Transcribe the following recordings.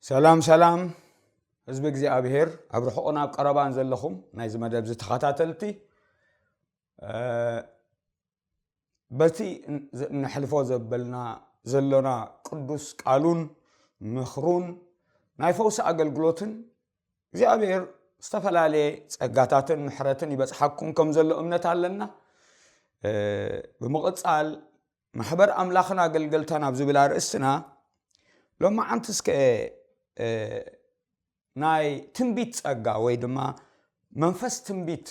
ሰላም ሰላም፣ ህዝቢ እግዚኣብሔር ኣብ ርሑቕን ኣብ ቀረባን ዘለኹም ናይዚ መደብ ዝተኸታተልቲ፣ እ፣ በቲ ን-፣ ዝ-፣ ነሕልፎ ዘበልና ዘሎና ቅዱስ ቃሉን ምኽሩን ናይ ፈውሲ ኣገልግሎትን እግዚኣብሔር ዝተፈላለየ ጸጋታትን ምሕረትን ይበጽሓኩም ከም ዘሎ እምነት ኣለና። እ፣ ብምቕጻል ማሕበር ኣምላኽን ኣገልገልታን ኣብ ዝብል ኣርእስትና ሎማዓንቲ እስከ፣ እ፣ ናይ ትንቢት ጸጋ ወይ ድማ መንፈስ ትንቢት፣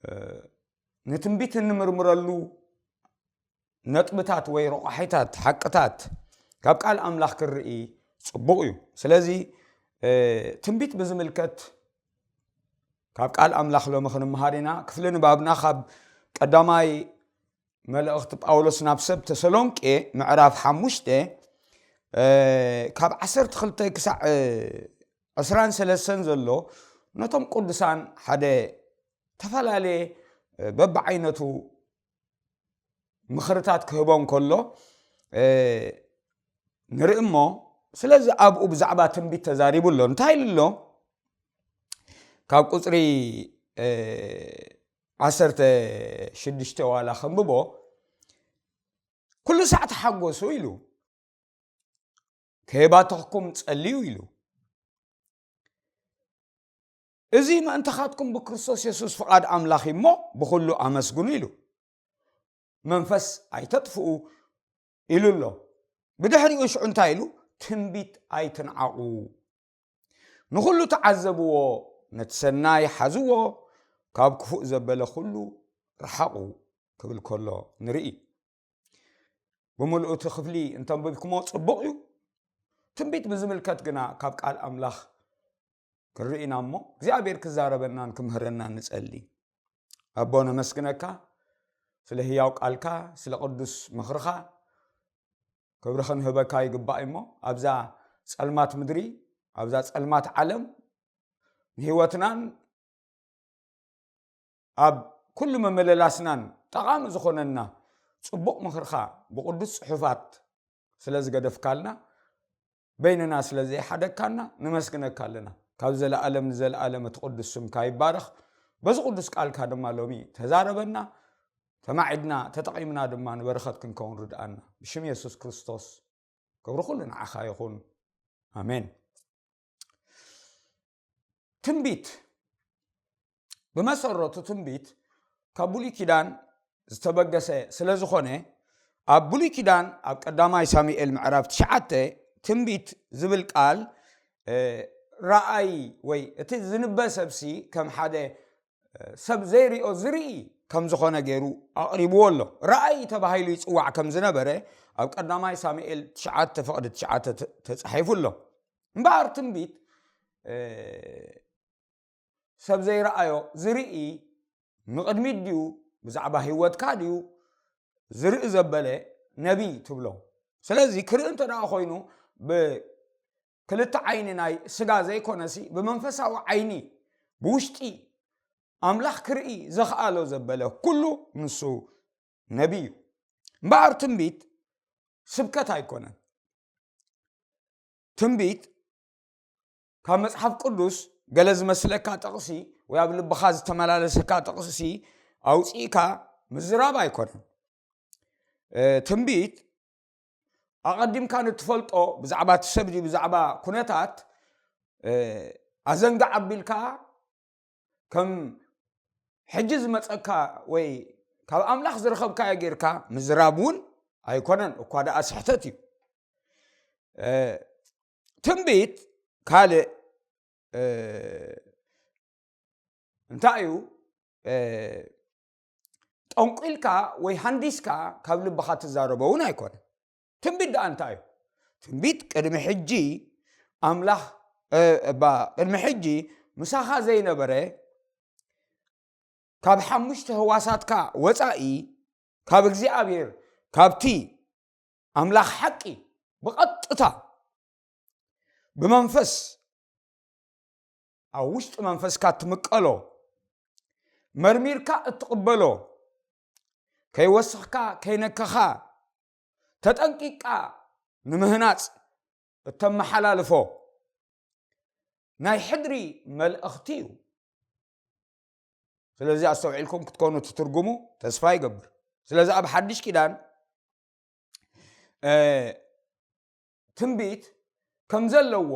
እ፣ ንትንቢት እንምርምረሉ ነጥብታት ወይ ረቋሒታት፣ ሓቅታት ካብ ቃል ኣምላኽ ክርኢ ጽቡቕ እዩ። ስለዚ፣ እ፣ ትንቢት ብዝምልከት ካብ ቃል ኣምላኽ ሎሚ ክንምሃር ኢና። ክፍሊ ንባብና ካብ ቀዳማይ መልእኽቲ ጳውሎስ ናብ ሰብ ተሰሎንቄ ምዕራፍ ሓሙሽተ፣ እ፣ ካብ ዓሰርተ ክልተ ክሳዕ፣ እ፣ ዕስራን ሰለስተን ዘሎ ነቶም ቅዱሳን ሓደ ተፈላለየ፣ እ፣ በብዓይነቱ ምኽርታት ክህቦም ከሎ፣ እ፣ ንርኢ እሞ፣ ስለዚ ኣብኡ ብዛዕባ ትንቢት ተዛሪቡ ኣሎ። እንታይ ኢሉ ኣሎ? ካብ ቁጽሪ፣ እ፣ ዓሰርተ ሽዱሽተ ዋላ ከንብቦ፣ "ኩሉ ሳዕ ተሓጎሱ" ኢሉ፣ "ከይባተኽኩም ጸልዩ" ኢሉ። "እዚ ምእንታኻትኩም ብክርስቶስ የሱስ ፍቓድ ኣምላኽ እዩ እሞ፣ ብኹሉ ኣመስግኑ" ኢሉ። "መንፈስ ኣይተጥፍኡ" ኢሉ ኣሎ። ብድሕሪኡ ሽዑ እንታይ ኢሉ? "ትንቢት ኣይትንዓቑ። ንኹሉ ተዓዘብዎ፣ ነቲ ሰናይ ሓዝዎ፣ ካብ ክፉእ ዘበለ ኩሉ ረሓቑ" ክብል ከሎ ንርኢ። ብምልኡ እቲ ክፍሊ እንተንብብኩሞ ጽቡቕ እዩ። ትንቢት ብዝምልከት ግና ካብ ቃል ኣምላኽ ክንርኢ ኢና እሞ እግዚኣብሔር ክዛረበናን ክምህረናን ንጸሊ። ኣቦ ነመስግነካ ስለ ህያው ቃልካ፣ ስለ ቅዱስ ምኽርኻ ክብሪ ክንህበካ ይግባእ እሞ ኣብዛ ጸልማት ምድሪ፣ ኣብዛ ጸልማት ዓለም ንህይወትናን ኣብ ኩሉ መመለላስናን ጠቓሚ ዝኾነና ጽቡቕ ምኽርኻ ብቅዱስ ጽሑፋት ስለ ዝገደፍካልና፣ በይንና ስለ ዘይሓደግካና ንመስግነካ ኣለና። ካብ ዘለኣለም ንዘለኣለም እቲ ቅዱስ ስምካ ይባረኽ። በዚ ቅዱስ ቃልካ ድማ ሎሚ ተዛረበና፣ ተማዒድና፣ ተጠቒምና ድማ ንበረኸት ክንከውን ርድኣና። ብሽም የሱስ ክርስቶስ ክብሪ ኩሉ ንዓኻ ይኹን። ኣሜን። ትንቢት፣ ብመሰረቱ ትንቢት ካብ ብሉይ ኪዳን ዝተበገሰ ስለ ዝኾነ፣ ኣብ ብሉይ ኪዳን ኣብ ቀዳማይ ሳሙኤል ምዕራፍ ትሽዓተ ትንቢት ዝብል ቃል፣ እ፣ ረኣይ ወይ እቲ ዝንበ ሰብሲ ከም ሓደ፣ እ፣ ሰብ ዘይሪኦ ዝርኢ ከም ዝኾነ ገይሩ ኣቕሪብዎ ኣሎ። ረኣይ ተባሂሉ ይጽዋዕ ከም ዝነበረ ኣብ ቀዳማይ ሳሙኤል ትሽዓተ ፍቕዲ ትሽዓተ ተ-፣ ተጻሒፉ ኣሎ። እምበኣር ትንቢት፣ እ፣ ሰብ ዘይረኣዮ ዝርኢ፣ ንቕድሚት ድዩ፣ ብዛዕባ ህይወትካ ድዩ ዝርኢ ዘበለ ነቢይ ትብሎ። ስለዚ ክርኢ እንተ ደኣ ኮይኑ ብክልተ ዓይኒ ናይ ስጋ ዘይኮነሲ ብመንፈሳዊ ዓይኒ ብውሽጢ ኣምላኽ ክርኢ ዘኽኣሎ ዘበለ ኩሉ ንሱ ነቢይ እዩ። እምበኣር ትንቢት ስብከት ኣይኮነን። ትንቢት ካብ መጽሓፍ ቅዱስ ገለ ዝመስለካ ጥቕሲ ወይ ኣብ ልብኻ ዝተመላለሰካ ጥቕሲ ኣውጺእካ ምዝራብ ኣይኮነን። እ፣ ትንቢት ኣቐዲምካ ንትፈልጦ ብዛዕባ እቲ ሰብ ድዩ ብዛዕባ ኩነታት፣ እ፣ ኣዘንጋዕ ኣቢልካ ከም ሕጂ ዝመጸካ ወይ ካብ ኣምላኽ ዝረኸብካዮ ጌርካ ምዝራብ እውን ኣይኮነን፣ እኳ ደኣ ስሕተት እዩ። እ፣ ትንቢት ካልእ፣ እ፣ እንታይ እዩ? እ፣ ጠንቂልካ ወይ ሃንዲስካ ካብ ልብኻ ትዛረቦ እውን ኣይኮነን። ትንቢት ደኣ እንታይ እዩ? ትንቢት ቅድሚ ሕጂ ኣምላኽ፣ እ፣ እባ ቅድሚ ሕጂ ምሳኻ ዘይነበረ፣ ካብ ሓሙሽተ ህዋሳትካ ወጻኢ፣ ካብ እግዚኣብሔር፣ ካብቲ ኣምላኽ ሓቂ ብቐጥታ ብመንፈስ ኣብ ውሽጢ መንፈስካ ትምቀሎ፣ መርሚርካ እትቕበሎ፣ ከይወሰኽካ ከይነከኻ ተጠንቂቕካ ንምህናጽ እተመሓላልፎ ናይ ሕድሪ መልእኽቲ እዩ። ስለዚ ኣስተውዒልኩም ክትኮኑ ትትርጉሙ ተስፋ ይገብር። ስለዚ ኣብ ሓድሽ ኪዳን ትንቢት ከም ዘለዎ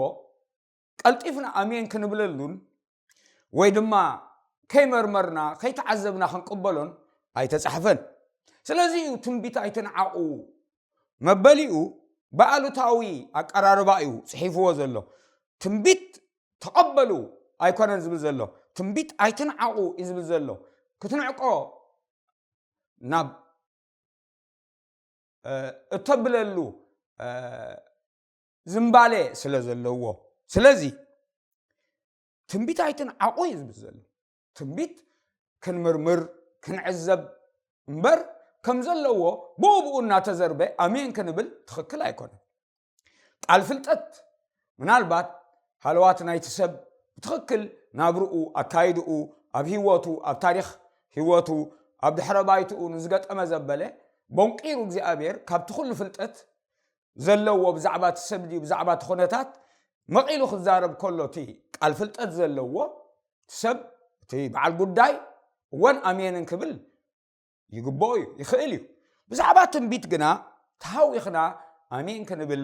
ቀልጢፍና ኣሜን ክንብለሉን ወይ ድማ ከይመርመርና ከይተዓዘብና ክንቅበሎን ኣይተጻሕፈን። ስለዚ እዩ ትንቢት ኣይትንዓቑ መበሊኡ ብኣሉታዊ ኣቀራርባ እዩ ጽሒፍዎ ዘሎ። ትንቢት ተቐበሉ ኣይኮነን ዝብል ዘሎ፣ ትንቢት ኣይትንዓቑ እዩ ዝብል ዘሎ። ክትንዕቆ ናብ እተብለሉ ዝምባሌ ስለ ዘለዎ። ስለዚ ትንቢት ኣይትንዓቑ እዩ ዝብል ዘሎ። ትንቢት ክንምርምር ክንዕዘብ እምበር ከም ዘለዎ ብኡ ብኡ እናተዘርበ ኣሜን ክንብል ትኽክል ኣይኮነን። ቃል ፍልጠት ምናልባት ሃለዋት ናይቲ ሰብ ብትኽክል ናብርኡ ኣካይድኡ ኣብ ህይወቱ ኣብ ታሪኽ ህይወቱ ኣብ ድሕረ ባይትኡ ንዝገጠመ ዘበለ ቦንቂሩ እግዚኣብሔር ካብቲ ኩሉ ፍልጠት ዘለዎ ብዛዕባ እቲ ሰብ ድዩ ብዛዕባ እቲ ኩነታት መቒሉ ክዛረብ ከሎ እቲ ቃል ፍልጠት ዘለዎ ሰብ እቲ በዓል ጉዳይ እወን ኣሜንን ክብል ይግብኦ እዩ ይኽእል እዩ። ብዛዕባ ትንቢት ግና ተሃዊኽና ኣሜን ክንብል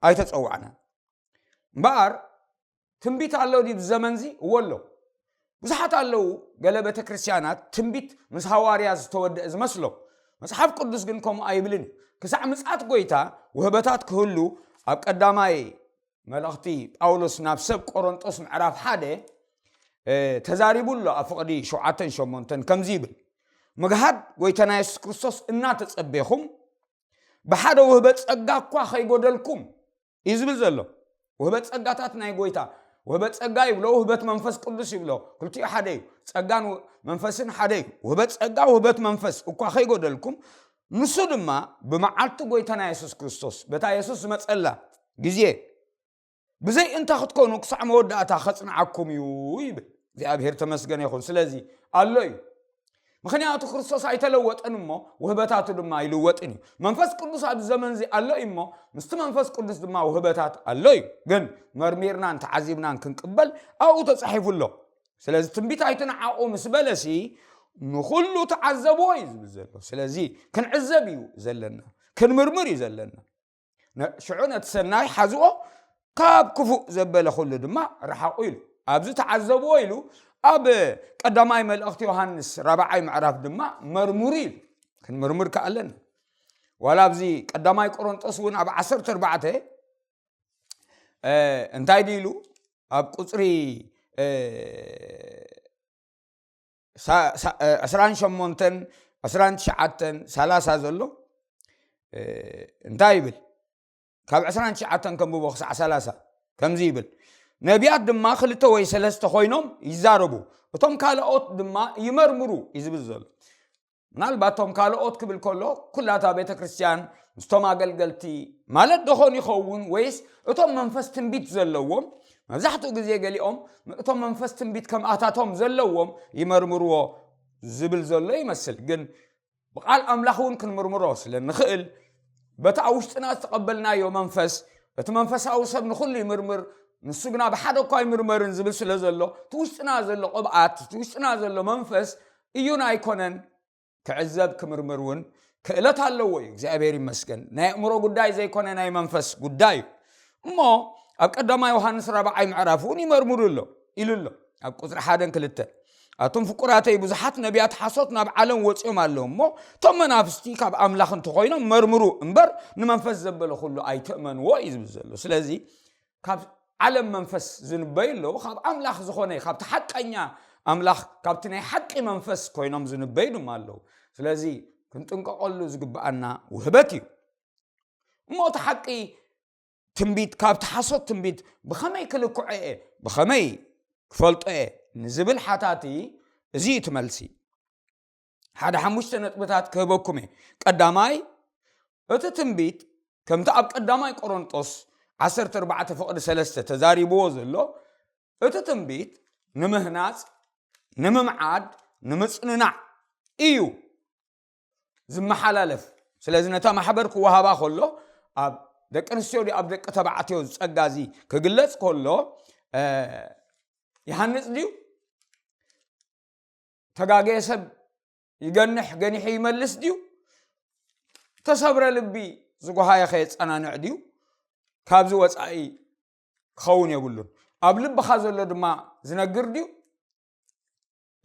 ኣይተጸዋዕናን። እምበኣር ትንቢት ኣሎ ድዩ ብዘመንዚ? እዎ ኣሎ። ብዙሓት ኣለዉ ገለ ቤተ ክርስቲያናት ትንቢት ምስ ሃዋርያ ዝተወደአ ዝመስሎም። መጽሓፍ ቅዱስ ግን ከምኡ ኣይብልን እዩ። ክሳዕ ምጽኣት ጎይታ ውህበታት ክህሉ ኣብ ቀዳማይ መልእኽቲ ጳውሎስ ናብ ሰብ ቆሮንጦስ ምዕራፍ ሓደ ተዛሪቡ ኣሎ። ኣብ ፍቕዲ ሸውዓተን ሸሞንተን ከምዚ ይብል፣ ምግሃድ ጎይታና የሱስ ክርስቶስ እናተጸቤኹም ብሓደ ውህበት ጸጋ እኳ ከይጎደልኩም እዩ ዝብል ዘሎ። ውህበት ጸጋታት ናይ ጎይታ ውህበት ጸጋ ይብሎ፣ ውህበት መንፈስ ቅዱስ ይብሎ። ክልቲኡ ሓደ እዩ። ጸጋን መንፈስን ሓደ እዩ። ውህበት ጸጋ ውህበት መንፈስ እኳ ከይጎደልኩም ንሱ ድማ ብመዓልቲ ጎይታና የሱስ ክርስቶስ በታ የሱስ ዝመጸላ ግዜ ብዘይ እንታ ክትኮኑ ክሳዕ መወዳእታ ከጽንዓኩም እዩ ይብል። እግዚኣብሔር ተመስገን ይኹን። ስለዚ ኣሎ እዩ። ምኽንያቱ ክርስቶስ ኣይተለወጠን እሞ ውህበታቱ ድማ ኣይልወጥን እዩ። መንፈስ ቅዱስ ኣብዚ ዘመን እዚ ኣሎ እዩ እሞ ምስቲ መንፈስ ቅዱስ ድማ ውህበታት ኣሎ እዩ። ግን መርሚርናን ተዓዚብናን ክንቅበል ኣብኡ ተጻሒፉ ኣሎ። ስለዚ ትንቢት ኣይትንዓቑ ምስ በለሲ ንኹሉ ተዓዘብዎ እዩ ዝብል ዘሎ። ስለዚ ክንዕዘብ እዩ ዘለና፣ ክንምርምር እዩ ዘለና። ሽዑ ነቲ ሰናይ ሓዝኦ ካብ ክፉእ ዘበለ ኩሉ ድማ ረሓቑ ኢሉ ኣብዚ ተዓዘብዎ ኢሉ ኣብ ቀዳማይ መልእኽቲ ዮሃንስ ራብዓይ ምዕራፍ ድማ መርምሩ ኢሉ። ክንምርምር ከኣለና ዋላ ኣብዚ ቀዳማይ ቆሮንጦስ እውን ኣብ ዓሰርተ ኣርባዕተ እንታይ ድኢሉ ኣብ ቁፅሪ ዕስራን ሸሞንተን ዕስራን ትሽዓተን ሰላሳ ዘሎ እንታይ ይብል? ካብ ዕስራን ትሽዓተን ከንብቦ ክሳዕ ሰላሳ ከምዚ ይብል፣ ነቢያት ድማ ክልተ ወይ ሰለስተ ኮይኖም ይዛረቡ፣ እቶም ካልኦት ድማ ይመርምሩ እዩ ዝብል ዘሎ። ምናልባት እቶም ካልኦት ክብል ከሎ ኩላታ ቤተ ክርስቲያን ምስቶም ኣገልገልቲ ማለት ደኾን ይኸውን ወይስ እቶም መንፈስ ትንቢት ዘለዎም? መብዛሕትኡ ግዜ ገሊኦም እቶም መንፈስ ትንቢት ከምኣታቶም ዘለዎም ይመርምርዎ ዝብል ዘሎ ይመስል። ግን ብቓል ኣምላኽ እውን ክንምርምሮ ስለ ንኽእል በቲ ኣብ ውሽጥና ዝተቐበልናዮ መንፈስ እቲ መንፈሳዊ ሰብ ንኹሉ ይምርምር ንሱ ግና ብሓደ እኳ ይምርመርን ዝብል ስለ ዘሎ እቲ ውሽጥና ዘሎ ቅብኣት እቲ ውሽጥና ዘሎ መንፈስ እዩን ኣይኮነን ክዕዘብ ክምርምር እውን ክእለት ኣለዎ እዩ። እግዚኣብሔር ይመስገን። ናይ ኣእምሮ ጉዳይ ዘይኮነ ናይ መንፈስ ጉዳይ እዩ። እሞ ኣብ ቀዳማ ዮሃንስ ራብዓይ ምዕራፍ እውን ይመርምሩ ኣሎ ኢሉ ኣሎ ኣብ ቁፅሪ ሓደን ክልተን ኣቶም ፍቁራተይ ብዙሓት ነቢያት ሓሶት ናብ ዓለም ወፂኦም ኣለዉ እሞ እቶም መናፍስቲ ካብ ኣምላኽ እንተኮይኖም መርምሩ እምበር ንመንፈስ ዘበለ ኩሉ ኣይትእመንዎ እዩ ዝብል ዘሎ። ስለዚ ካብ ዓለም መንፈስ ዝንበዩ ኣለዉ ካብ ኣምላኽ ዝኾነ ካብቲ ሓቀኛ ኣምላኽ ካብቲ ናይ ሓቂ መንፈስ ኮይኖም ዝንበዩ ድማ ኣለዉ። ስለዚ ክንጥንቀቐሉ ዝግብኣና ውህበት እዩ። እሞ እቲ ሓቂ ትንቢት ካብቲ ሓሶት ትንቢት ብኸመይ ክልክዖ እየ ብኸመይ ክፈልጦ እየ ንዝብል ሓታቲ እዚ እዩ ትመልሲ። ሓደ ሓሙሽተ ነጥብታት ክህበኩም እየ። ቀዳማይ እቲ ትንቢት ከምቲ ኣብ ቀዳማይ ቆሮንጦስ ዓሰርተ ኣርባዕተ ፍቕዲ ሰለስተ ተዛሪብዎ ዘሎ እቲ ትንቢት ንምህናፅ ንምምዓድ ንምፅንናዕ እዩ ዝመሓላለፍ። ስለዚ ነታ ማሕበር ክወሃባ ከሎ ኣብ ደቂ ኣንስትዮ ድዩ ኣብ ደቂ ተባዕትዮ ጸጋ እዚ ክግለጽ ከሎ፣ እ፣ ይሃንጽ ድዩ? ተጋገየ ሰብ ይገንሕ፣ ገኒሑ ይመልስ ድዩ? ተሰብረ ልቢ ዝጓሃየ ከየጸናንዕ ድዩ? ካብዚ ወጻኢ ክኸውን የብሉን። ኣብ ልብኻ ዘሎ ድማ ዝነግር ድዩ?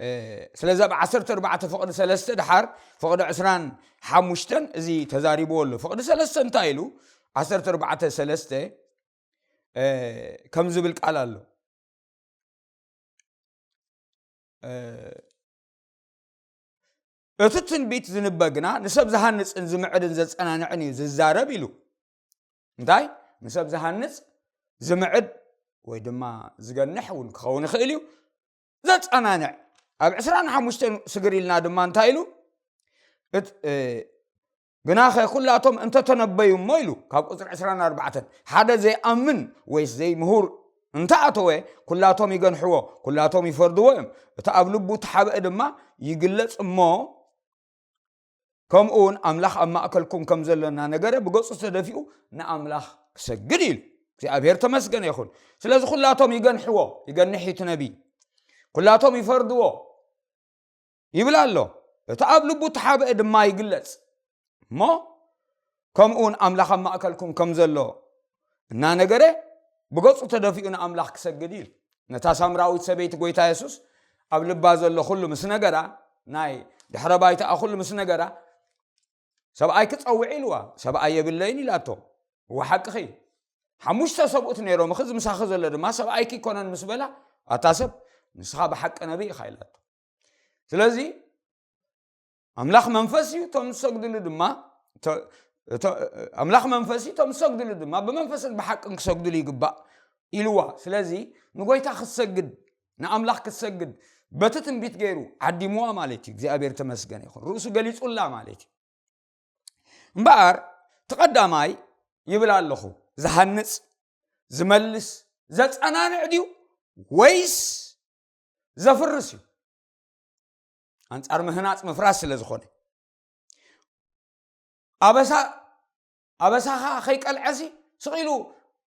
እ፣ ስለዚ ኣብ ዓሰርተ ኣርባዕተ ፍቕዲ ሰለስተ ድሓር ፍቕዲ ዕስራን ሓሙሽተን እዚ ተዛሪብዎ ኣሎ። ፍቕዲ ሰለስተ እንታይ ኢሉ? ዓሰርተ ኣርባዕተ ሰለስተ፣ እ፣ ከም ዝብል ቃል ኣሎ። እ፣ እቲ ትንቢት ዝንበ ግና ንሰብ ዝሃንጽን ዝምዕድን ዘጸናንዕን እዩ ዝዛረብ ኢሉ። እንታይ? ንሰብ ዝሃንጽ፣ ዝምዕድ ወይ ድማ ዝገንሕ እውን ክኸውን ይኽእል እዩ። ዘጸናንዕ። ኣብ ዕስራን ሓሙሽተን ስግር ኢልና ድማ እንታይ ኢሉ? እት-፣ እ፣ ግናኸ ኩላቶም እንተተነበዩ እሞ ኢሉ፣ ካብ ቁጽሪ ዕስራን ኣርባዕተን፣ ሓደ ዘይኣምን ወይስ ዘይምሁር እንተኣተወ፣ ኩላቶም ይገንሕዎ፣ ኩላቶም ይፈርድዎ እዮም። እቲ ኣብ ልቡ እተሓብአ ድማ ይግለጽ እሞ፣ ከምኡ እውን ኣምላኽ ኣብ ማእከልኩም ከም ዘሎ እናነገረ፣ ብገጹ ተደፊኡ ንኣምላኽ ክሰግድ ኢሉ። እግዚኣብሔር ተመስገነ ይኹን። ስለዚ ኩላቶም ይገንሕዎ፣ ይገንሕ እዩ እቲ ነቢይ። ኩላቶም ይፈርድዎ ይብል ኣሎ። እቲ ኣብ ልቡ እተሓብአ ድማ ይግለጽ። እሞ ከምኡ እውን ኣምላኽ ኣብ ማእከልኩም ከም ዘሎ እናነገረ፣ ብገጹ ተደፊኡ ንኣምላኽ ክሰግድ ኢሉ። ነታ ሳምራዊት ሰበይቲ ጐይታ የሱስ ኣብ ልባ ዘሎ ኩሉ ምስ ነገራ፣ ናይ ድሕረ ባይታኣ ኩሉ ምስ ነገራ፣ ሰብኣይኪ ጸውዒ ኢልዋ። ሰብኣይ የብለይን ኢላቶ። እወ ሓቅኺ። ሓሙሽተ ሰብኡት ነይሮምኺ፣ እዚ ምሳኺ ዘሎ ድማ ሰብኣይኪ ይኮነን ምስ በላ፣ ኣታ ሰብ፣ ንስኻ ብሓቂ ነቢይ ኢኻ ኢላቶ። ስለዚ ኣምላኽ መንፈስ እዩ፣ እቶም ዝሰግድሉ ድማ፣ እቶ-፣ እቶ-፣ ኣምላኽ መንፈስ እዩ፣ እቶም ዝሰግድሉ ድማ ብመንፈስን ብሓቅን ክሰግድሉ ይግባእ ኢልዋ። ስለዚ ንጎይታ ክትሰግድ፣ ንኣምላኽ ክትሰግድ በቲ ትንቢት ገይሩ ዓዲምዋ ማለት እዩ። እግዚኣብሔር ተመስገነ ይኹን። ርእሱ ገሊጹላ ማለት እዩ። እምበኣር እቲ ቀዳማይ ይብል ኣለኹ፣ ዝሃንጽ፣ ዝመልስ፣ ዘጸናንዕ ድዩ ወይስ ዘፍርስ እዩ? ኣንጻር ምህናጽ ምፍራስ ስለ ዝኾነ። ኣበሳ-፣ ኣበሳኻ ከይቀልዐሲ ስቕ ኢሉ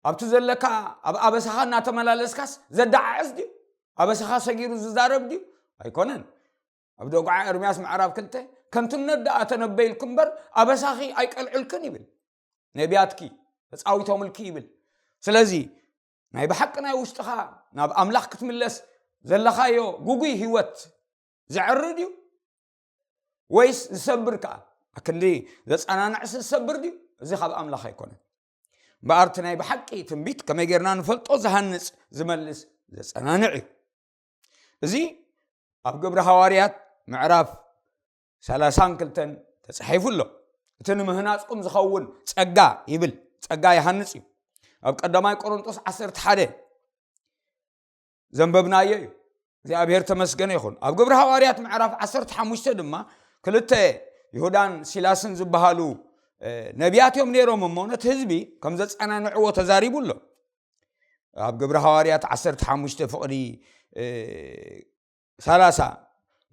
ኣብቲ ዘለካ ኣብ ኣበሳኻ እናተመላለስካስ ዘደዓዕስ ድዩ? ኣበሳኻ ሰጊሩ ዝዛረብ ድዩ? ኣይኮነን። ኣብ ደጉዓ ኤርምያስ ምዕራፍ ክልተ፣ "ከንቱነት ደኣ ተነበይልኩ እምበር ኣበሳኺ ኣይቀልዑልክን" ይብል። "ነቢያትኪ ተጻዊቶምልኪ" ይብል። ስለዚ ናይ ብሓቂ ናይ ውሽጥኻ ናብ ኣምላኽ ክትምለስ ዘለኻዮ ጉጉይ ህይወት ዘዕሪ ድዩ? ወይስ ዝሰብር ከኣ? ኣክንዲ ዘጸናንዕሲ ዝሰብር ድዩ? እዚ ካብ ኣምላኽ ኣይኮነን። እምበኣር እቲ ናይ ብሓቂ ትንቢት ከመይ ጌርና ንፈልጦ? ዝሃንጽ፣ ዝመልስ፣ ዘጸናንዕ እዩ። እዚ ኣብ ግብሪ ሃዋርያት ምዕራፍ ሰላሳን ክልተን ተጻሒፉ ኣሎ። እቲ ንምህናጽኩም ዝኸውን ጸጋ ይብል፣ ጸጋ ይሃንጽ እዩ። ኣብ ቀዳማይ ቆሮንጦስ ዓሰርተ ሓደ ዘንበብናዮ እዩ። እግዚኣብሔር ተመስገነ ይኹን። ኣብ ግብሪ ሃዋርያት ምዕራፍ ዓሰርተ ሓሙሽተ ድማ ክልተ ይሁዳን ሲላስን ዝበሃሉ፣ እ፣ ነቢያት እዮም ነይሮም እሞ ነቲ ህዝቢ ከም ዘጸናንዕዎ ተዛሪቡ ኣሎ። ኣብ ግብሪ ሃዋርያት ዓሰርተ ሓሙሽተ ፍቕዲ፣ እ፣ ሰላሳ፣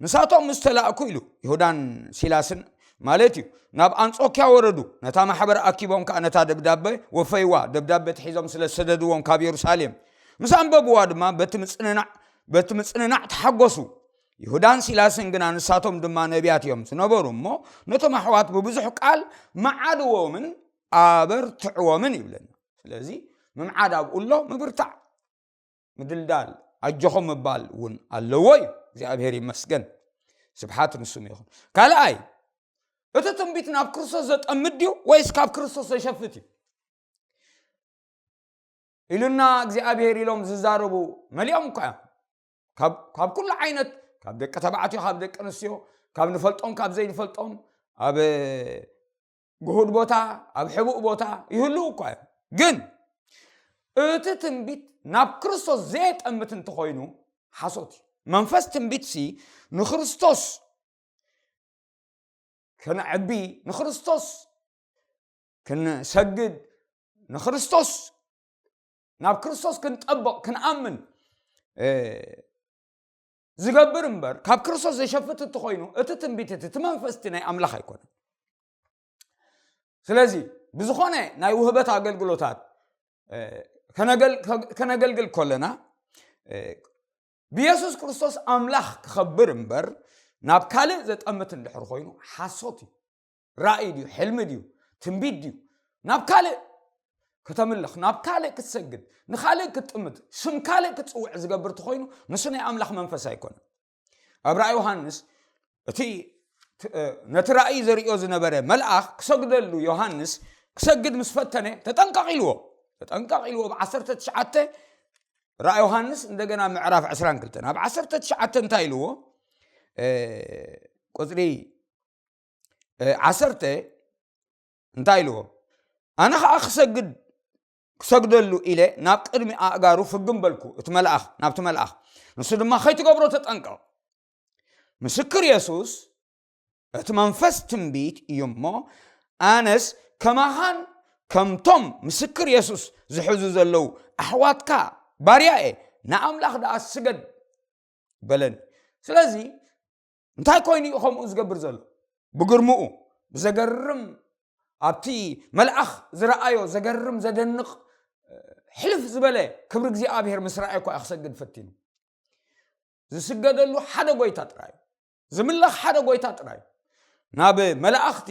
"ንሳቶም ምስ ተላእኩ" ኢሉ፣ ይሁዳን ሲላስን ማለት እዩ፣ "ናብ ኣንጾክያ ወረዱ። ነታ ማሕበር ኣኪቦም ከኣ ነታ ደብዳበ ወፈይዋ፣ ደብዳበ ተሒዞም ስለ ዝሰደድዎም ካብ የሩሳሌም። ምስ ኣንበብዋ ድማ በቲ ምጽንናዕ፣ በቲ ምጽንናዕ ተሓጎሱ። ይሁዳን ሲላስን ግና ንሳቶም ድማ ነቢያት እዮም ዝነበሩ እሞ፣ ነቶም ኣሕዋት ብብዙሕ ቃል መዓድዎምን ኣበርትዕዎምን" ይብለና። ስለዚ ምምዓድ ኣብኡ ኣሎ፣ ምብርታዕ፣ ምድልዳል፣ ኣጆኹም ምባል እውን ኣለዎ እዩ። እግዚኣብሔር ይመስገን። ስብሓት ንስሙ ይኹን። ካልኣይ፣ እቲ ትንቢት ናብ ክርስቶስ ዘጠምድ ድዩ ወይስ ካብ ክርስቶስ ዘሸፍት እዩ? ኢሉና እግዚኣብሔር ኢሎም ዝዛረቡ መሊኦም እኳ እዮም። ካብ፣ ካብ ኩሉ ዓይነት፣ ካብ ደቂ ተባዕትዮ፣ ካብ ደቂ ኣንስትዮ፣ ካብ ንፈልጦም፣ ካብ ዘይንፈልጦም፣ ኣብ ግሁድ ቦታ፣ ኣብ ሕቡእ ቦታ ይህልው እኳ እዮም። ግን እቲ ትንቢት ናብ ክርስቶስ ዘየጠምት እንተኾይኑ ሓሶት እዩ። መንፈስ ትንቢትሲ ንክርስቶስ ክንዕቢ፣ ንክርስቶስ ክንሰግድ፣ ንክርስቶስ፣ ናብ ክርስቶስ ክንጠብቕ፣ ክንኣምን፣ እ፣ ዝገብር እምበር፣ ካብ ክርስቶስ ዘሸፍት እንተኾይኑ፣ እቲ ትንቢት እቲ፣ እቲ መንፈስ እቲ ናይ ኣምላኽ ኣይኮነን። ስለዚ ብዝኾነ ናይ ውህበት ኣገልግሎታት ከነገልግል ከለና ብየሱስ ክርስቶስ ኣምላኽ ክኸብር እምበር ናብ ካልእ ዘጠምት እንድሕር ኮይኑ ሓሶት እዩ። ራእይ ድዩ፣ ሕልሚ ድዩ፣ ትንቢት ድዩ? ናብ ካልእ ከተምልኽ፣ ናብ ካልእ ክትሰግድ፣ ንኻልእ ክትጥምት፣ ስም ካልእ ክትጽውዕ ዝገብር ተኾይኑ ንሱ ናይ ኣምላኽ መንፈስ ኣይኮነን። ኣብ ራእይ ዮሃንስ እቲ ነቲ ራእይ ዘርእዮ ዝነበረ መልኣኽ ክሰግደሉ ዮሃንስ ክሰግድ ምስ ፈተነ ተጠንቀቕ ኢልዎ። ተጠንቀቕ ኢልዎ። ብ19 ራእይ ዮሃንስ እንደገና ምዕራፍ 22 ኣብ 19 እንታይ ኢልዎ? ቁፅሪ ዓሰርተ እንታይ ኢልዎ? ኣነ ኸዓ ክሰግድ ክሰግደሉ ኢለ ናብ ቅድሚ ኣእጋሩ ፍግም በልኩ። እቲ መልኣኽ ናብቲ መልኣኽ ንሱ ድማ ከይትገብሮ ተጠንቀቕ። ምስክር የሱስ እቲ መንፈስ ትንቢት እዩ እሞ ኣነስ ከማኻን ከምቶም ምስክር የሱስ ዝሕዙ ዘለዉ ኣሕዋትካ ባርያ እየ፣ ንኣምላኽ ደኣ ስገድ በለኒ። ስለዚ እንታይ ኮይኑ እዩ ከምኡ ዝገብር ዘሎ? ብግርምኡ ብዘገርም ኣብቲ መልኣኽ ዝረኣዮ ዘገርም ዘደንቕ ሕልፍ ዝበለ ክብሪ እግዚኣብሔር ምስ ረኣየ እኳ ክሰግድ ፈቲኑ። ዝስገደሉ ሓደ ጎይታ ጥራይ፣ ዝምለኽ ሓደ ጎይታ ጥራይ። ናብ መላእኽቲ፣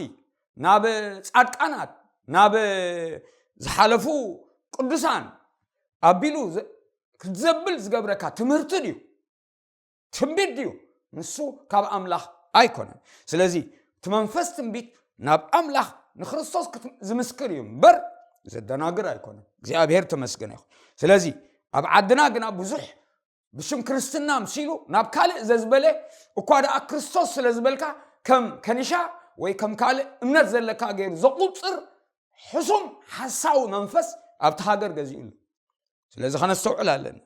ናብ ጻድቃናት፣ ናብ ዝሓለፉ ቅዱሳን ኣቢሉ ክትዘብል ዝገብረካ ትምህርቲ ድዩ? ትንቢት ድዩ? ንሱ ካብ ኣምላኽ ኣይኮነን። ስለዚ እቲ መንፈስ ትንቢት ናብ ኣምላኽ ንክርስቶስ ዝምስክር እዩ እምበር ዘደናግር ኣይኮነን። እግዚኣብሔር ተመስገነ ይኹን። ስለዚ ኣብ ዓድና ግና ብዙሕ ብሽም ክርስትና ምሲሉ ናብ ካልእ ዘዝበለ እኳ ደኣ ክርስቶስ ስለ ዝበልካ ከም ከኒሻ ወይ ከም ካልእ እምነት ዘለካ ገይሩ ዘቑፅር ሕሱም ሓሳዊ መንፈስ ኣብቲ ሃገር ገዚኡ ኣሎ። ስለዚ ከነስተውዕል ኣለና።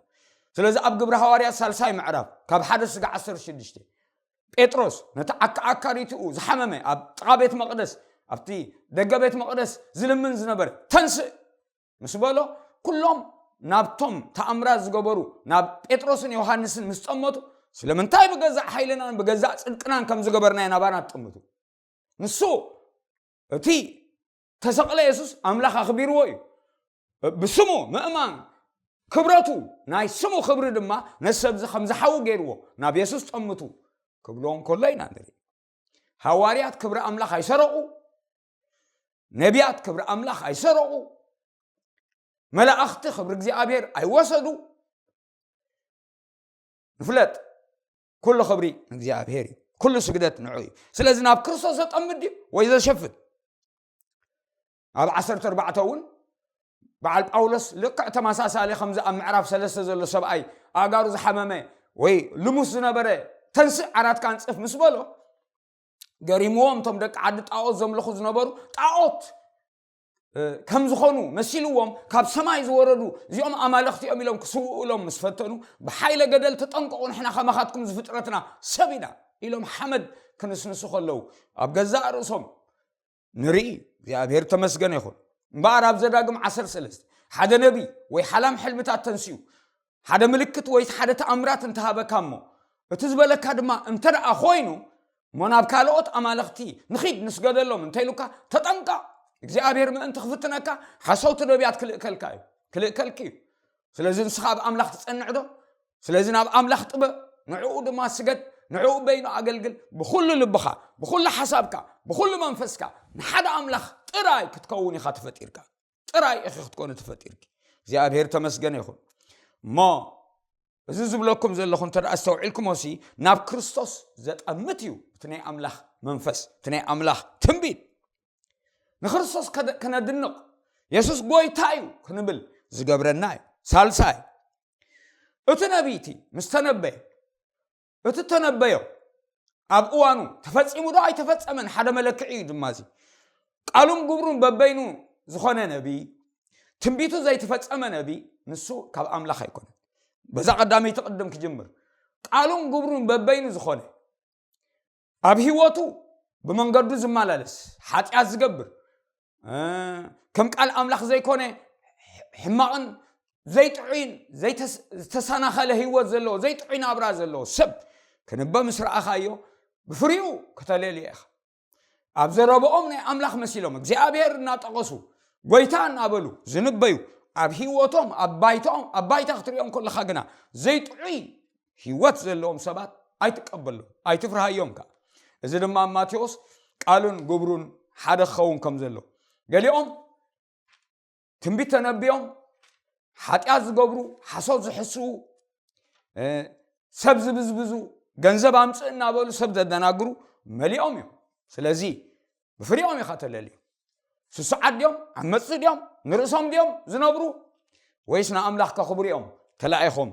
ስለዚ ኣብ ግብሪ ሃዋርያት ሳልሳይ ምዕራፍ ካብ ሓደ ስጋ 16 ጴጥሮስ ነቲ ዓካ ዓካሪትኡ ዝሓመመ ኣብ ጥቓ ቤት መቕደስ ኣብቲ ደገ ቤት መቕደስ ዝልምን ዝነበረ ተንስእ ምስ በሎ ኩሎም ናብቶም ተኣምራት ዝገበሩ ናብ ጴጥሮስን ዮሃንስን ምስ ጠመቱ ስለምንታይ ብገዛእ ሓይልናን ብገዛእ ጽድቅናን ከም ዝገበርናዮ ናባና ትጥምቱ? ንሱ እቲ ተሰቕለ የሱስ ኣምላኽ ኣኽቢርዎ እዩ። ብስሙ ምእማን ክብረቱ ናይ ስሙ ክብሪ ድማ ነሰብዚ ከም ዝሓዊ ገይርዎ ናብ የሱስ ጠምቱ ክብልዎም ከሎ ኢና ንርኢ። ሃዋርያት ክብሪ ኣምላኽ ኣይሰረቑ፣ ነቢያት ክብሪ ኣምላኽ ኣይሰረቑ፣ መላእኽቲ ክብሪ እግዚኣብሔር ኣይወሰዱ። ንፍለጥ፣ ኩሉ ክብሪ ንእግዚኣብሔር እዩ፣ ኩሉ ስግደት ንዑ እዩ። ስለዚ ናብ ክርስቶስ ዘጠምድ ድዩ ወይ ዘሸፍት? ኣብ 14 እውን በዓል ጳውሎስ ልክዕ ተመሳሳሊ ከምዚ ኣብ ምዕራፍ ሰለስተ ዘሎ ሰብኣይ ኣእጋሩ ዝሓመመ ወይ ልሙስ ዝነበረ ተንስእ ዓራትካ ኣንጽፍ ምስ በሎ ገሪምዎም እቶም ደቂ ዓዲ ጣዖት ዘምልኹ ዝነበሩ ጣዖት ከም ዝኾኑ መሲልዎም ካብ ሰማይ ዝወረዱ እዚኦም ኣማልኽቲ እዮም ኢሎም ክስውኡ ኢሎም ምስ ፈተኑ ብሓይለ ገደል ተጠንቀቑ ንሕና ከማኻትኩም ዝፍጥረትና ሰብ ኢና ኢሎም ሓመድ ክንስንሱ ከለዉ ኣብ ገዛእ ርእሶም ንርኢ እግዚኣብሔር ተመስገነ ይኹን። እምበኣር ኣብ ዘዳግም 13 ሓደ ነቢ ወይ ሓላም ሕልምታት ተንስኡ ሓደ ምልክት ወይ ሓደ ተኣምራት እንተሃበካ እሞ እቲ ዝበለካ ድማ እንተ ደኣ ኮይኑ እሞ ናብ ካልኦት ኣማልኽቲ ንኺድ ንስገደሎም እንተኢሉካ ተጠንቀቕ። እግዚኣብሔር ምእንቲ ክፍትነካ ሓሰውቲ ነቢያት ክልእከልካ እዩ ክልእከልኪ እዩ። ስለዚ ንስኻ ኣብ ኣምላኽ ትጸንዕ ዶ? ስለዚ ናብ ኣምላኽ ጥበብ፣ ንዕኡ ድማ ስገድ፣ ንዕኡ በይኑ ኣገልግል። ብኹሉ ልብኻ፣ ብኹሉ ሓሳብካ፣ ብኹሉ መንፈስካ ንሓደ ኣምላኽ ጥራይ ክትከውን ኢኻ ተፈጢርካ። ጥራይ ኢኺ ክትኮኒ ተፈጢርኪ። እግዚኣብሔር ተመስገነ ይኹን። እሞ እዚ ዝብለኩም ዘለኹ እንተ ደኣ ኣስተውዒልኩሞሲ ናብ ክርስቶስ ዘጠምት እዩ እቲ ናይ ኣምላኽ መንፈስ፣ እቲ ናይ ኣምላኽ ትንቢት። ንክርስቶስ ከደ- ከነድንቕ የሱስ ጎይታ እዩ ክንብል ዝገብረና እዩ። ሳልሳይ እቲ ነቢይ እቲ ምስ ተነበየ እቲ ተነበዮ ኣብ እዋኑ ተፈጺሙ ዶ ኣይተፈጸመን ሓደ መለክዒ እዩ ድማ እዚ። ቃሉን ግብሩን በበይኑ ዝኾነ ነቢይ ትንቢቱ ዘይተፈጸመ ነቢይ ንሱ ካብ ኣምላኽ ኣይኮነን። በዛ ቀዳመይቲ ቅድም ክጅምር ቃሉን ግብሩን በበይኑ ዝኾነ ኣብ ህይወቱ ብመንገዱ ዝመላለስ ሓጢኣት ዝገብር ከም ቃል ኣምላኽ ዘይኮነ ሕማቕን ዘይጥዑይን ዝተሰናኸለ ህይወት ዘለዎ ዘይጥዑይ ናብራ ዘለዎ ሰብ ክንበ ምስ ረኣኻዮ ብፍሪኡ ከተለልዮ ኢኻ። ኣብ ዘረብኦም ናይ ኣምላኽ መሲሎም እግዚኣብሔር እናጠቐሱ፣ ጎይታ እናበሉ ዝንበዩ፣ ኣብ ህይወቶም፣ ኣብ ባይታኦም፣ ኣብ ባይታ ክትሪኦም ከለኻ ግና ዘይጥዑይ ህይወት ዘለዎም ሰባት ኣይትቀበሎም፣ ኣይትፍርሃዮም ከኣ። እዚ ድማ ኣብ ማቴዎስ ቃሉን ግብሩን ሓደ ክኸውን ከም ዘሎ፣ ገሊኦም ትንቢት ተነቢዮም፣ ሓጢኣት ዝገብሩ፣ ሓሶት ዝሕስዉ፣ እ፣ ሰብ ዝብዝብዙ፣ ገንዘብ ኣምፅእ እናበሉ ሰብ ዘደናግሩ መሊኦም እዮም። ስለዚ ብፍሪኦም ኢኻ ተለልዩ። ስሱዓት ድዮም? ዓመፅቲ ድዮም? ንርእሶም ድዮም ዝነብሩ? ወይስ ንኣምላኽ ከኽብሩ እዮም ተላኢኾም?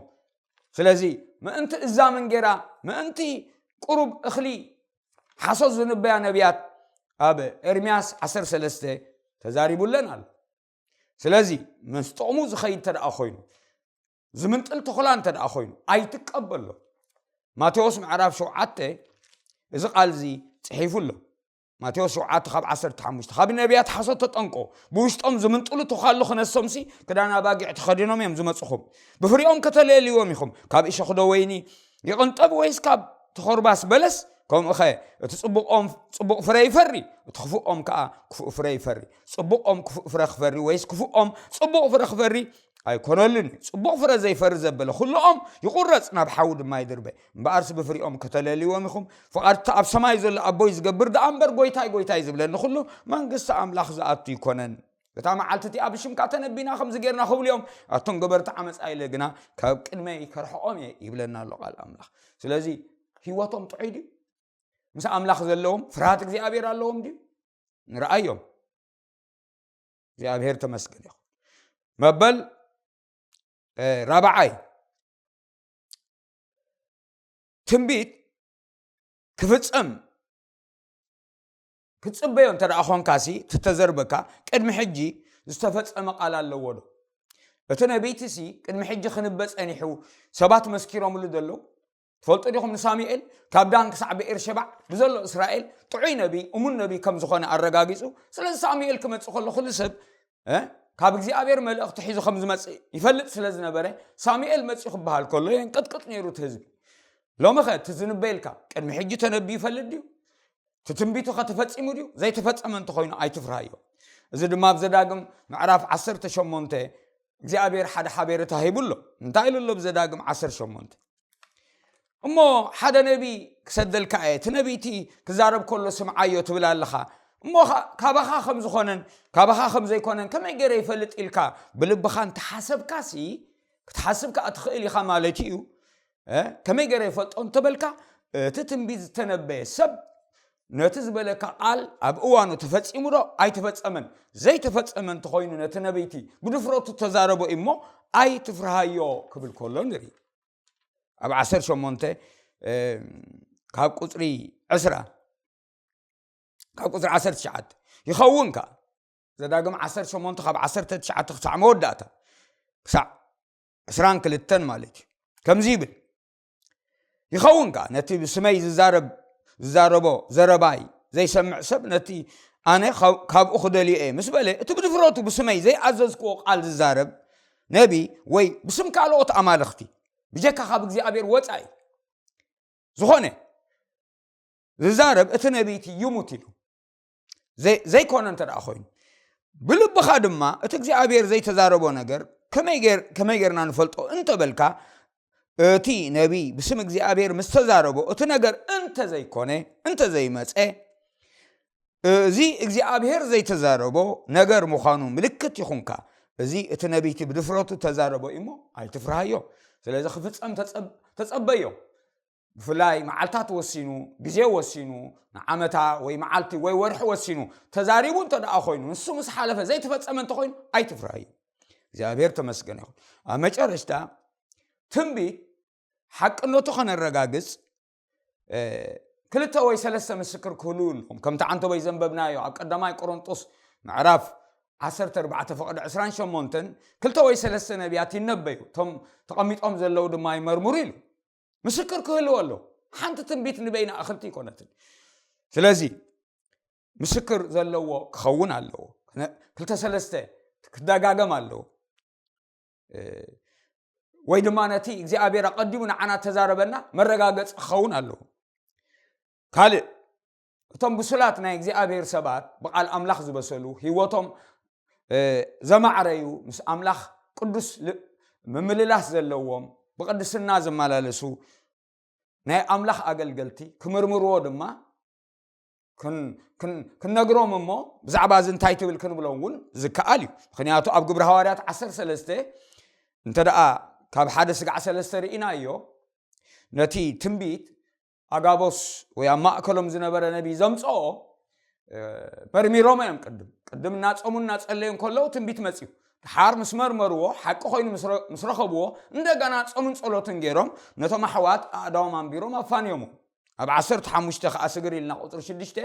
ስለዚ ምእንቲ እዛ መንጌራ፣ ምእንቲ ቁሩብ እኽሊ ሓሶት ዝንበያ ነቢያት ኣብ ኤርምያስ ዓሰርተ ሰለስተ ተዛሪቡለን ኣሎ። ስለዚ ምስ ጥቕሙ ዝኸይድ እንተ ደኣ ኮይኑ፣ ዝምንጥል ተኹላ እንተ ደኣ ኮይኑ፣ ኣይትቀበሎ። ማቴዎስ ምዕራፍ ሸውዓተ እዚ ቃል እዚ ጽሒፉ ኣሎ። ማቴዎስ ሸውዓተ ካብ ዓሰርተ ሓሙሽተ፣ ካብ ነቢያት ሓሶት ተጠንቆ፣ ብውሽጦም ዝምንጥሉ ተዃሉ ክነሶምሲ፣ ክዳን ኣባጊዕ ተኸዲኖም እዮም ዝመጽኹም። ብፍሪኦም ከተለልይዎም ኢኹም። ካብ እሾኽ ዶ ወይኒ ይቕንጠብ ወይስ ካብ ተኾርባስ በለስ? ከምኡኸ እቲ ጽቡቕ ኦም ጽቡቕ ፍረ ይፈሪ፣ እቲ ክፉእ ኦም ከኣ ክፉእ ፍረ ይፈሪ። ጽቡቕ ኦም ክፉእ ፍረ ክፈሪ ወይስ ክፉእ ኦም ጽቡቕ ፍረ ክፈሪ? ኣይኮነሉን እዩ። ጽቡቕ ፍረ ዘይፈሪ ዘበለ ኩሉ ኦም ይቑረጽ፣ ናብ ሓዊ ድማ ይድርበ። እምበኣርሲ ብፍሪኦም ከተለልይዎም ኢኹም። ፍቓድ እቲ ኣብ ሰማይ ዘሎ ኣቦይ ዝገብር ደኣ እምበር፣ ጎይታይ፣ ጎይታይ ዝብለኒ ኩሉ መንግስቲ ኣምላኽ ዝኣቱ ኣይኮነን። እታ መዓልቲ እቲኣ ብሽምካ ተነቢና ከምዚ ጌርና ክብሉ እዮም። ኣቱም ገበርቲ ዓመጻ ኢለ ግና ካብ ቅድመይ ከርሕቖም እየ ይብለና ኣሎ ቃል ኣምላኽ። ስለዚ ህይወቶም ጥዑይ ድዩ? ምስ ኣምላኽ ዘለዎም ፍርሃት እግዚኣብሔር ኣለዎም ድዩ? ንርኣዮም። እግዚኣብሔር ተመስገን ይኹን። መበል፣ እ፣ ራብዓይ፣ ትንቢት ክፍጸም ክትጽበዮ እንተ ደኣ ኾንካሲ፣ እቲ ተዘርበካ ቅድሚ ሕጂ ዝተፈጸመ ቃል ኣለዎ ዶ? እቲ ነቢይትሲ ቅድሚ ሕጂ ክንበ ጸኒሑ፣ ሰባት መስኪሮምሉ ዘለዉ። ትፈልጡ ዲኹም ንሳሙኤል ካብ ዳን ክሳዕ ብኤርሸባዕ ብዘሎ እስራኤል ጥዑይ ነቢይ፣ እሙን ነቢይ ከም ዝኾነ ኣረጋጊጹ። ስለዚ ሳሙኤል ክመጽእ ከሎ ኩሉ ሰብ፣ እ፣ ካብ እግዚኣብሔር መልእኽቲ ሒዙ ከም ዝመጽእ ይፈልጥ ስለ ዝነበረ፣ ሳሙኤል መጺኡ ክበሃል ከሎ የንቀጥቅጥ ነይሩ እቲ ህዝቢ። ሎሚ ኸ እቲ ዝንበየልካ ቅድሚ ሕጂ ተነቢዩ ይፈልጥ ድዩ? እቲ ትንቢቱ ኸ ተፈጺሙ ድዩ? ዘይተፈጸመ እንተኾይኑ ኣይትፍርሃዮ። እዚ ድማ ኣብ ዘዳግም ምዕራፍ ዓሰርተ ሸሞንተ እግዚኣብሔር ሓደ ሓቤርታ ሂቡ ኣሎ። እንታይ ኢሉ ኣሎ ኣብ ዘዳግም ዓሰርተ ሸሞንተ? "እሞ ሓደ ነቢ ክሰደልካ እየ፣ እቲ ነቢ እቲ ክዛረብ ከሎ ስምዓዮ ትብል ኣለኻ። እሞ ኸ-፣ ካባኻ ከም ዝኾነን ካባኻ ከም ዘይኮነን ከመይ ገይረ ይፈልጥ?" ኢልካ ብልብኻ እንተሓሰብካሲ፣ ክትሓስብ ከኣ ትኽእል ኢኻ ማለት እዩ። እ፣ ከመይ ገይረ ይፈልጦ እንተበልካ፣ እቲ ትንቢት ዝተነበየ ሰብ ነቲ ዝበለካ ቃል ኣብ እዋኑ ተፈጺሙ ዶ ኣይተፈጸመን? ዘይተፈጸመ እንተኾይኑ ነቲ ነቢይቲ ብድፍረቱ ተዛረቦ እዩ እሞ ኣይትፍርሃዮ ክብል ከሎ ንርኢ። ኣብ ዓሰርተ ሸሞንተ፣ እ፣ ካብ ቁጽሪ ዕስራ፣ ካብ ቁጽሪ ዓሰርተ ትሽዓተ፣ ይኸውን ከኣ፣ ዘዳግም ዓሰርተ ሸሞንተ ካብ ዓሰርተ ትሽዓተ ክሳዕ መወዳእታ፣ ክሳዕ ዕስራን ክልተን ማለት እዩ። ከምዚ ይብል፣ "ይኸውን ከኣ፣ ነቲ ብስመይ ዝዛረብ፣ ዝዛረቦ ዘረባይ ዘይሰምዕ ሰብ፣ ነቲ ኣነ ካብ-፣ ካብኡ ክደልዮ እየ" ምስ በለ፣ እቲ ብድፍረቱ ብስመይ ዘይኣዘዝክዎ ቃል ዝዛረብ ነቢ፣ ወይ ብስም ካልኦት ኣማልኽቲ፣ ብጀካ ካብ እግዚኣብሔር ወጻኢ ዝኾነ ዝዛረብ፣ እቲ ነቢይቲ ይሙት ኢሉ። ዘይ-፣ ዘይኮነ እንተ ደኣ ኮይኑ፣ ብልብኻ ድማ እቲ እግዚኣብሔር ዘይተዛረቦ ነገር ከመይ ገይር-፣ ከመይ ጌርና ንፈልጦ እንተበልካ፣ እቲ ነቢይ ብስም እግዚኣብሔር ምስ ተዛረቦ፣ እቲ ነገር እንተ ዘይኮነ፣ እንተ ዘይመጸ፣ እዚ እግዚኣብሔር ዘይተዛረቦ ነገር ምዃኑ ምልክት ይኹንካ። እዚ እቲ ነቢይቲ ብድፍረቱ ተዛረቦ እዩ እሞ ኣይትፍርሃዮ። ስለዚ ክፍጸም ተጸብ-፣ ተጸበዮ። ብፍላይ መዓልታት ወሲኑ፣ ግዜ ወሲኑ፣ ንዓመታ ወይ መዓልቲ ወይ ወርሒ ወሲኑ ተዛሪቡ እንተ ደኣ ኮይኑ፣ ንሱ ምስ ሓለፈ ዘይተፈጸመ እንተኾይኑ ኣይትፍርሃዮ። እግዚኣብሔር ተመስገን ይኹን። ኣብ መጨረሽታ ትንቢት ሓቅነቱ ከነረጋግጽ፣ እ፣ ክልተ ወይ ሰለስተ ምስክር ክህልዉ ኣለዎም። ከምቲ ዓንተቦይ ዘንበብናዮ ኣብ ቀዳማይ ቆሮንጦስ ምዕራፍ ዓሰርተ ኣርባዕተ ፍቕዲ ዕስራን ሸሞንተን፣ ክልተ ወይ ሰለስተ ነቢያት ይነበዩ፣ እቶም ተቐሚጦም ዘለዉ ድማ ይመርምሩ ኢሉ። ምስክር ክህልዎ ኣለዎ። ሓንቲ ትንቢት ንበይና እኽልቲ ኣይኮነትን። ስለዚ ምስክር ዘለዎ ክኸውን ኣለዎ። ክነ-፣ ክልተ ሰለስተ ክደጋገም ኣለዎ። እ፣ ወይ ድማ ነቲ እግዚኣብሔር ኣቐዲሙ ንዓና ተዛረበና መረጋገጺ ክኸውን ኣለዎ። ካልእ እቶም ብሱላት ናይ እግዚኣብሔር ሰባት፣ ብቓል ኣምላኽ ዝበሰሉ፣ ህይወቶም ዘማዕረዩ፣ ምስ ኣምላኽ ቅዱስ ምምልላስ ዘለዎም፣ ብቕድስና ዝመላለሱ ናይ ኣምላኽ ኣገልገልቲ ክምርምርዎ ድማ ክንነግሮም እሞ፣ ብዛዕባ እዚ እንታይ ትብል ክንብሎም እውን ዝከኣል እዩ። ምክንያቱ ኣብ ግብሪ ሃዋርያት ዓሰርተ ሰለስተ እንተ ደኣ ካብ ሓደ ስጋዕ ሰለስተ ርኢናዮ፣ ነቲ ትንቢት ኣጋቦስ ወይ ኣብ ማእከሎም ዝነበረ ነቢይ ዘምፅኦ መርሚሮም እዮም። ቅድም ቅድም እናፀሙ እናፀለዩ እንከለዉ ትንቢት መፅዩ። ድሓር ምስ መርመርዎ፣ ሓቂ ኮይኑ ምስ ረኸብዎ፣ እንደገና ፆምን ፀሎትን ገይሮም ነቶም ኣሕዋት ኣእዳዎም ኣንቢሮም ኣፋንዮሞ። ኣብ ዓሰርተ ሓሙሽተ ከዓ ስግር ኢልና ቁፅሪ ሽዱሽተ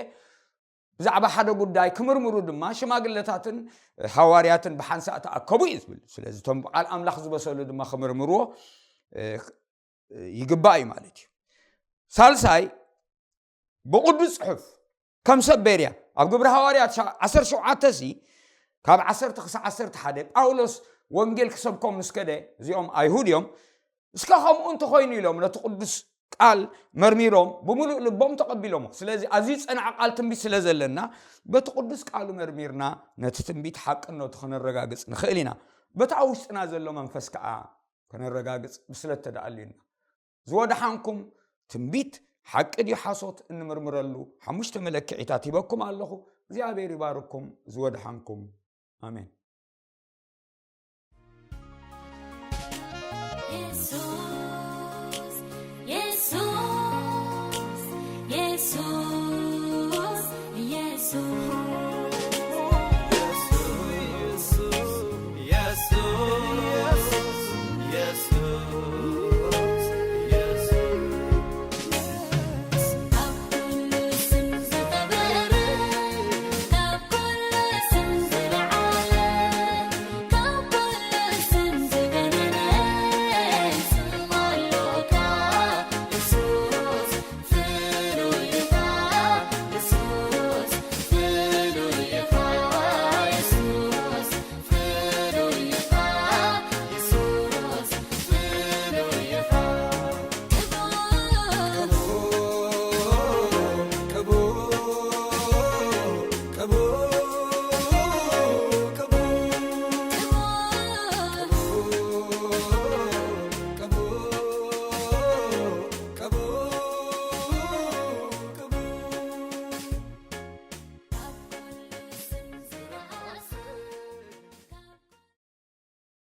ብዛዕባ ሓደ ጉዳይ ክምርምሩ ድማ ሽማግለታትን ሃዋርያትን ብሓንሳእ ተኣከቡ እዩ ዝብል። ስለዚ እቶም ብቃል ኣምላኽ ዝበሰሉ ድማ ክምርምርዎ ይግባእ እዩ ማለት እዩ። ሳልሳይ፣ ብቅዱስ ጽሑፍ ከም ሰብ ቤርያ ኣብ ግብሪ ሃዋርያት ዓሰርተ ሸውዓተ ሲ ካብ ዓሰርተ ክሳብ ዓሰርተ ሓደ ጳውሎስ ወንጌል ክሰብኮም ምስ ከደ፣ እዚኦም ኣይሁድ እዮም፣ እስከ ከምኡ እንተኾይኑ ኢሎም ነቲ ቅዱስ ቃል መርሚሮም ብምሉእ ልቦም ተቐቢሎሞ። ስለዚ ኣዝዩ ዝጸንዐ ቃል ትንቢት ስለ ዘለና በቲ ቅዱስ ቃሉ መርሚርና ነቲ ትንቢት ሓቅነቱ ከነረጋግጽ ንኽእል ኢና። በቲ ኣብ ውሽጥና ዘሎ መንፈስ ከኣ ከነረጋግጽ ብስለት ተደኣልዩና። ዝወድሓንኩም ትንቢት ሓቂ ድዩ ሓሶት እንምርምረሉ ሓሙሽተ መለክዒታት ሂበኩም ኣለኹ። እግዚኣብሔር ይባርኩም። ዝወድሓንኩም። ኣሜን።